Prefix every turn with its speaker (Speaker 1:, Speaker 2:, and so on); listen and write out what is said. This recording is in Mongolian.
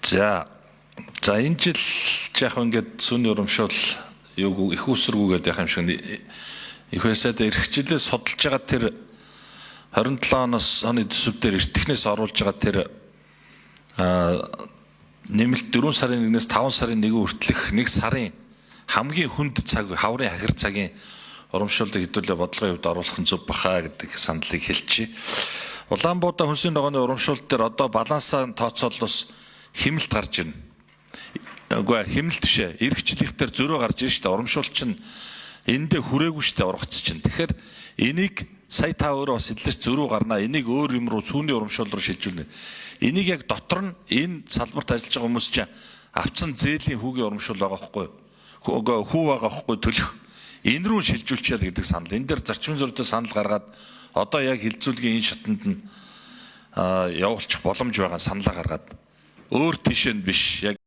Speaker 1: За. За, энэ жил яг ингээд сүүний урамшуул юуг их усргүйгээд явах юм шиг их байсаад эх жилээ судалж байгаа тэр 27 оноос оны төсөв дээр эртхнээс оруулж байгаа тэр нэмэлт 4 сарын 1-ээс 5 сарын 1 хүртэлх 1 сарын хамгийн хүнд цаг, хаврын хахир цагийн урамшууллыг хэдүүлээ бодлогын хувьд оруулах нь зөв баха гэдэг саналыг хэлчихье. Улаанбуудаа хүнсний ногооны урамшуул дээр одоо балансаа тооцооллоос хэмнэлт гарч ирнэ. Үгүй ээ, хэмнэлт биш ээ. Ирэх жилийнх дээр зөрөө гарч ирнэ шүү дээ. Урамшуул чинь эндээ хүрээгүй шүү дээ, ургац чинь. Тэгэхээр энийг сая та өөрөө бас хэллээ, зөрүү гарнаа. Энийг өөр юм руу, сүүний урамшуул руу шилжүүлнэ. Энийг яг дотор нь энэ салбарт ажиллаж байгаа хүмүүс чинь авцсан зээлийн хүүгийн урамшуул байгаа байхгүй юу? Хүү байгаа байхгүй, төлөх. Энэ рүү шилжүүлчихэл гэдэг санал. Энэ дээр зарчмын зөрүүтэй санал гаргаад одоо яг хилцүүлгийн энэ шатанд нь явуулчих боломж байгаа саналаа гаргаад өөр тийшээ нь биш яг.